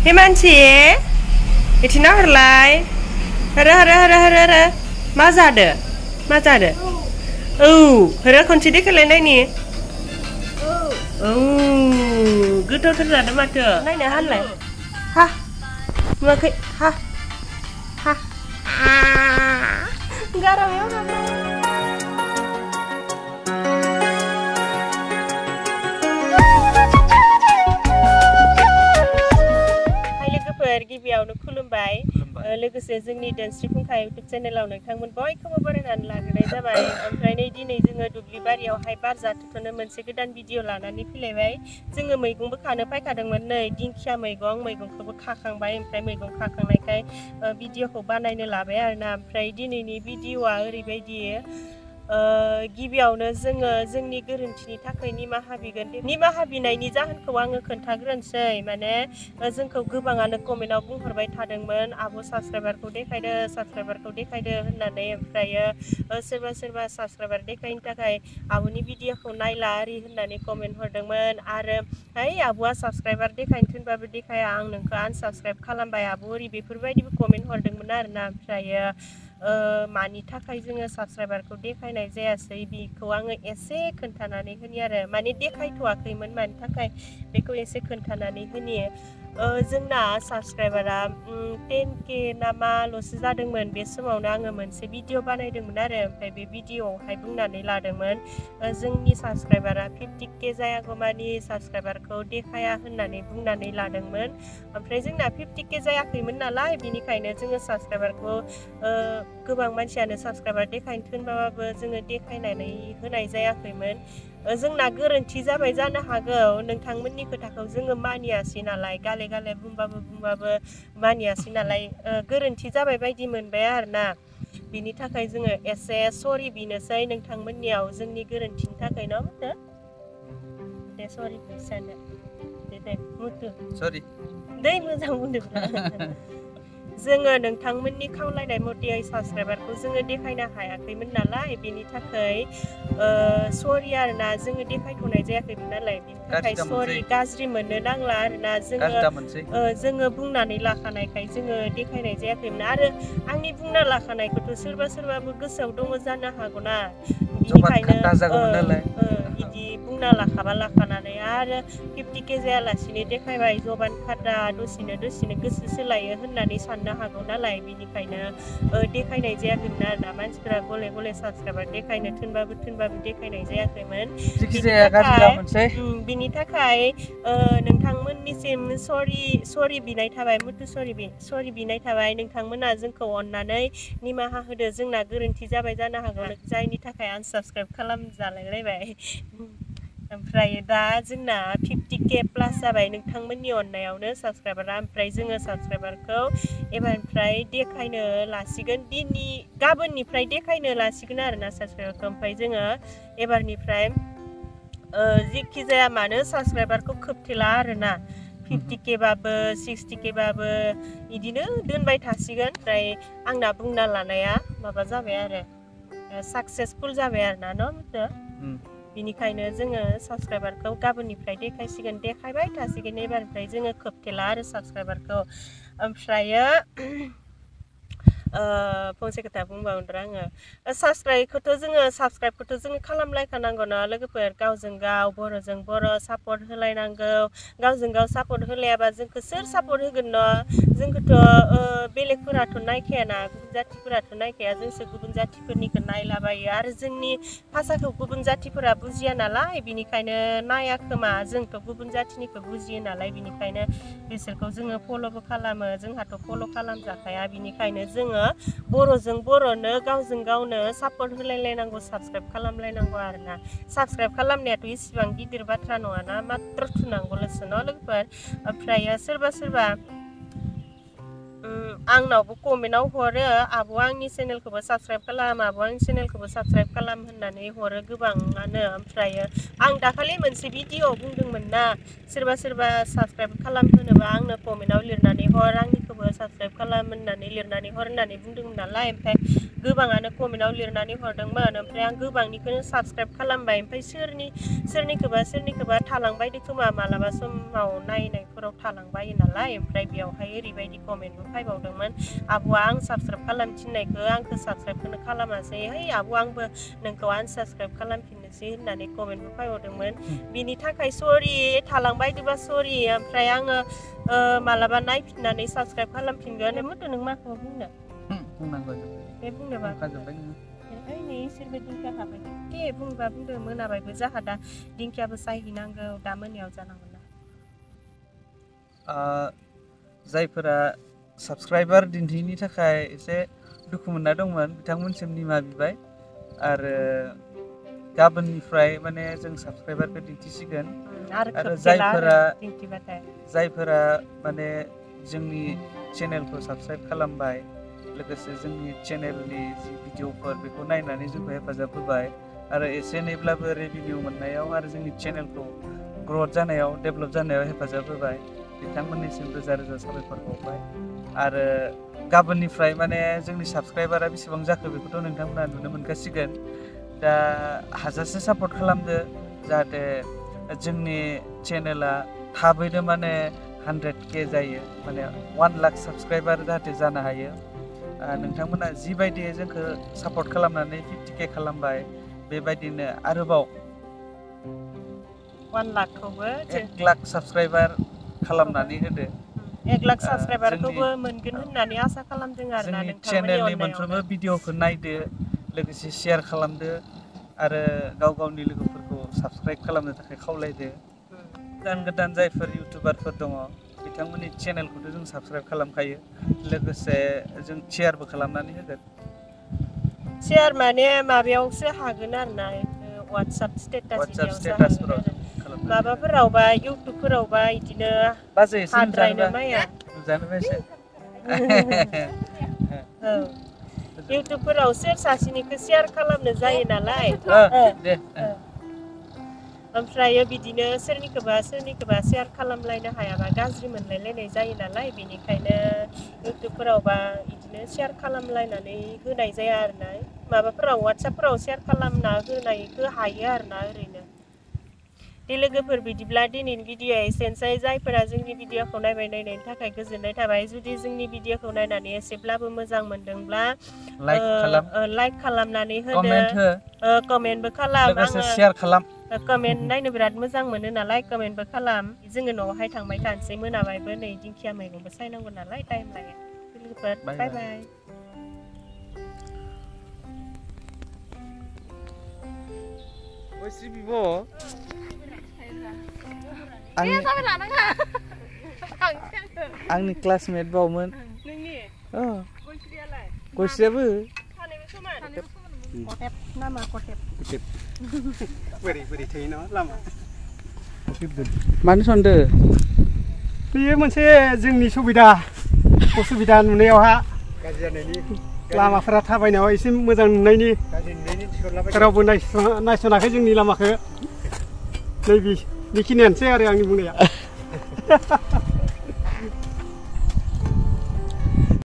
हिमानसि इथिं नाहरलाय हरो हरो हरो हरो हरो मा जादो औ हरो खनसे देखायलाय नायनि औ गोथावथार जादो माथो नायनो हानलाय हा नुवाखै हा हा गारामायाव हाबलाय गिबियावनो खुलुमबाय लोगोसे जोंनि दोनस्रि फुंखा इउटुब चेनेलाव नोंथांमोन बयखौबो बरायनानै लाग्रोनाय जाबाय ओमफ्राय नै दिनै जोङो दुब्लि बारियावहाय बार जाथ'नो मोनसे गोदान भिडिअ लानानै फैलायबाय जोङो मैगंबो खानो फैखादोंमोन नै दिंखिया मैगंखौबो खाखांबाय ओमफ्राय मैगं खाखांनायखाय भिडिअखौ बानायनो लाबाय आरोना ओमफ्राय दिनैनि भिडिअआ ओरैबायदि गिबियावनो जोङो जोंनि गोरोन्थिनि थाखाय निमाहा बिगोन निमाहा बिनायनि जाहोनखौ आङो खोन्थाग्रोनोसै माने जोंखौ गोबाङानो कमेन्टआव बुंहरबाय थादोंमोन आब' साबस्क्राइबारखौ देखायदो होननानै ओमफ्रायो सोरबा साबस्क्राइबार देखायनो थाखाय आब'नि भिडिअखौ नायला आरि होननानै कमेन्ट हरदोंमोन आरो है आब'आ साबस्क्राइबार देखायनो थिनबाबो देखाया आं नोंखौ आनसाबस्क्राइब खालामबाय आब' ओरै बेफोरबायदिबो कमेन्ट हरदोंमोन आरोना ओमफ्रायो मानि थाखाय जोङो साबस्क्राइबारखौ देखायनाय जायासै बेखौ आङो एसे खोन्थानानै होनि आरो माने देखायथ'वाखैमोन मानि थाखाय बेखौ एसे खोन्थानानै होनि जोंना साबस्क्राइबारा 10K नामाल'सो जादोंमोन बे समावनो आङो मोनसे भिडिअ बानायदोंमोन आरो ओमफ्राय बे भिडिअआवहाय बुंनानै लादोंमोन जोंनि साबस्क्राइबारा 50K जायागौमानि साबस्क्राइबारखौ देखाया होननानै बुंनानै लादोंमोन ओमफ्राय जोंना 50K जायाखैमोन नालाय बिनिखायनो जोङो साबस्क्राइबारखौ गोबां मानसियानो साबस्क्राइबार देखायनो थिनबाबो जोङो देखायनानै होनाय जायाखैमोन जोंना गोरोन्थि जाबाय जानो हागौ नोंथांमोननि खोथाखौ जोङो मानियासै नालाय गाले बुंबाबो मानियासै नालाय गोरोन्थि जाबाय बायदि मोनबाय आरोना बिनि थाखाय जोङो एसे सरि बिनोसै नोंथांमोननियाव जोंनि गोरोन्थिनि थाखाय ना बुंदो दे सरि बिसानो दे मुथु सरि दै मोजां बुंदों जोङो नोंथांमोननि खावलायनाय मथे साबस्क्राइबारखौ जोङो देखायनो हायाखैमोन नालाय बेनि थाखाय सरि आरोना जोङो देखायथ'नाय जायाखैमोन नालाय बेनि थाखाय सरि गाज्रि मोननो नांला आरोना जोङो बुंनानै लाखानायखाय जोङो देखायनाय जायाखैमोन आरो आंनि बुंना लाखानायखौथ' सोरबाबो गोसोआव दङ जानो हागौना बिनिखायनो बिदि बुंना लाखानानै आरो 50K जायालासिनो देखायबाय जबान खादा दसेनो गोसो सोलायो होननानै साननो हागौ नालाय बिनिखायनो देखायनाय जायाखैमोन आरोना मानसिफोरा गले साबस्क्राइबार देखायनो थिनबाबो देखायनाय जायाखैमोन बिनि थाखाय नोंथांमोननिसिम सरि बिनाय थाबाय मुथु सरि बिनाय थाबाय नोंथांमोना जोंखौ अननानै निमाहा होदो जोंना गोरोन्थि जाबाय जानो हागौ जायनि थाखाय आनसाबस्क्राइब खालामजालायलायबाय ओमफ्राय दा जोंना 50K प्लास जाबाय नोंथांमोननि अननायावनो साबस्क्राइबारा ओमफ्राय जोङो साबस्क्राइबारखौ एबारनिफ्राय देखायनो लासिगोन गाबोननिफ्राय देखायनो लासिगोन आरोना साबस्क्राइबारखौ ओमफ्राय जोङो एबारनिफ्राय जेखि जाया मानो साबस्क्राइबारखौ खोबथेला आरोना 50K बाबो 60K बाबो बिदिनो दोनबाय थासिगोन ओमफ्राय आंना बुंना लानाया माबा जाबाय आरो साक्सेसफुल जाबाय आरोना न' बिनिखायनो जोङो साबस्क्राइबारखौ गाबोननिफ्राय देखायबाय थासिगोन एबारनिफ्राय जोङो खोबथेला आरो साबस्क्राइबारखौ ओमफ्रायो फंसे खोथा बुंबावदों आङो साबस्क्राइबखौथ' जोङो खालामलायखानांगौ ना लोगोफोर गावजों गाव बर'जों बर' सापर्ट होलायनांगौ गावजों गाव सापर्ट होलायाबा जोंखौ सोर सापर्ट होगोन न' जोंखौथ' बेलेगफोराथ' नायखायाना गुबुन जाथिफोराथ' नायखाया जोंसो गुबुन जाथिफोरनिखौ नायलाबायो आरो जोंनि भाषाखौ गुबुन जाथिफोरा बुजिया नालाय बिनिखायनो नाया खोमा जोंथ' गुबुन जाथिनिखौ बुजियो नालाय बिनिखायनो बिसोरखौ जोङो फल'बो खालामो जोंहाथ' फल' खालामजाखाया बिनिखायनो जोङो बर'जों बर'नो गावजों गावनो सापर्ट होलायलायनांगौ साबस्क्राइब खालामलायनांगौ आरोना साबस्क्राइब खालामनायाथ' इसिबां गिदिर बाथ्रा नङाना माथ्र' थुनांगौल'सो न' लोगोफोर ओमफ्रायो सोरबा आंनावबो कमेन्टआव हरो आब' आंनि चेनेलखौबो साबस्क्राइब खालाम आब' आंनि चेनेलखौबो साबस्क्राइब खालाम होननानै हरो गोबाङानो ओमफ्रायो आं दाखालि मोनसे भिडिअ बुंदोंमोन ना सोरबा साबस्क्राइब खालामहोनोबा आंनो कमेन्टआव लिरनानै हर आंनिखौबो साबस्क्राइब साबस्क्राइब खालाम होननानै लिरनानै हर होननानै बुंदोंमोन नालाय ओमफ्राय गोबाङानो कमेन्टआव लिरनानै हरदोंमोन ओमफ्राय आं गोबांनिखौनो साबस्क्राइब खालामबाय ओमफ्राय सोरनिखौबा थालांबायदो खोमा मालाबा समाव नायनायफोराव थालांबायो नालाय ओमफ्राय बेयावहाय ओरैबायदि कमेन्टबो फैबावदोंमोन आब'आ आं साबस्क्राइब खालाम थिननायखौ आंखौ साबस्क्राइबखौनो खालामासै है आब' आंबो नोंखौ आनसाबस्क्राइब खालामफिननोसै होननानै कमेन्टबो फैबावदोंमोन बिनि थाखाय सरि थालांबायदोबा सरि ओमफ्राय आङो मालाबा नायफिननानै साबस्क्राइब खालामफिनगोन मोथो नों माखौ बुंनो बुंनांगौ बे बुंनोबा नै इसोरबो दिंखिया खाबाय दे बुंबा बुंदो मोनाबायबो जाहा दा दिंखियाबो सायहैनांगौ दा मोनायाव जानांगोन ना जायफोरा साबस्क्राइबार दिन्थियैनि थाखाय एसे दुखु मोनना दंमोन बिथांमोनसिम निमाहा बिबाय आरो गाबोननिफ्राय माने जों साबस्क्राइबारखौ दिन्थिसिगोन आरो जायफोरा माने जोंनि चेनेलखौ साबस्क्राइब खालामबाय लोगोसे जोंनि चेनेलनि जि भिडिअफोर बेखौ नायनानै जोंखौ हेफाजाब होबाय आरो एसे एनैब्लाबो रेभिनिउ मोननायाव आरो जोंनि चेनेलखौ ग्रथ जानायाव डेभेलप जानायाव हेफाजाब होबाय बिथांमोननिसिम रोजा रोजा साबायखर बावबाय आरो गाबोननिफ्राय माने जोंनि साबस्क्राइबारा बेसेबां जाखो बेखौथ' नोंथांमोना नुनो मोनखासिगोन दा हाजासे सापर्ट खालामदो जाहाथे जोंनि चेनेला थाबैनो माने 100K जायो माने 1 लाख साबस्क्राइबार जाहाथे जानो हायो नोंथांमोना जिबायदि जोंखौ सापर्ट खालामनानै 50K खालामबाय बेबायदिनो आरोबाव 1 लाखखौबो 1 लाख साबस्क्राइबार खालामनानै होदो 1 लाख साबस्क्राइबारखौबो मोनगोन होननानै आसा खालामदों आरो ना जोंनि चेनेलनि मोनफ्रोमबो भिडिअखौ नायदो लोगोसे शेयार खालामदो आरो गावनि लोगोफोरखौ साबस्क्राइब खालामनो थाखाय खावलायदो गोदान जायफोर इउटिउबारफोर दङ बिथांमोननि चेनेलखौथ' जों साबस्क्राइब खालामखायो लोगोसे जों शेयारबो खालामनानै होगोन शेयार माने माबायावसो हागोन आरो ना WhatsApp स्टेटासफोराव माबाफोरावबा इउटुबफोरावबा बिदिनो हाद्रायनो माया इउटुबफोराव सोर सासेनिखौ शेयार खालामनो जायो नालाय ओमफ्राय बिदिनो सोरनिखौबा शेयार खालामलायनो हायाबा गाज्रि मोनलायलायनाय जायो नालाय बेनिखायनो इउटुबफोरावबा बिदिनो शेयार खालामलायनानै होनाय जाया आरो ना माबाफोराव WhatsAppफोराव शेयार खालामना होनायखौ हायो आरो ना ओरैनो दे लोगोफोर बिदिब्ला दिनैनि भिडिअ'आ एसेनोसै जायफोरा जोंनि भिडिअ'खौ नायनायनि थाखाय गोजोननाय थाबाय जुदि जोंनि भिडिअ'खौ नायनानै एसेब्लाबो मोजां मोनदोंब्ला लाइक खालामनानै होदो कमेन्टबो खालाम आङो शेयार खालाम कमेन्ट नायनो बिराद मोजां मोनो नालाय कमेन्टबो खालाम जोङो न'आवहाय थांबाय थानोसै मोनाबायबो नै दिंखिया मैगंबो सायनांगौ नालाय टाइम लायो लोगोफोर बाय बाय What's bibo? Angni classmate bawmon. Nोंनि गयस्रियालाय गयस्रियाबो सानैबो समान कटेप नामा कटेप बोरै थायो न लामा मानो सनदो बेयो मोनसे जोंनि उसुबिदा नुनायावहा गाज्रि जानायनि लामाफोरा थाबायनायाव एसे मोजां नुनायनि रावबो नायसनाखै जोंनि लामाखौ नै बेखिनियानोसै आरो आंनि बुंनाया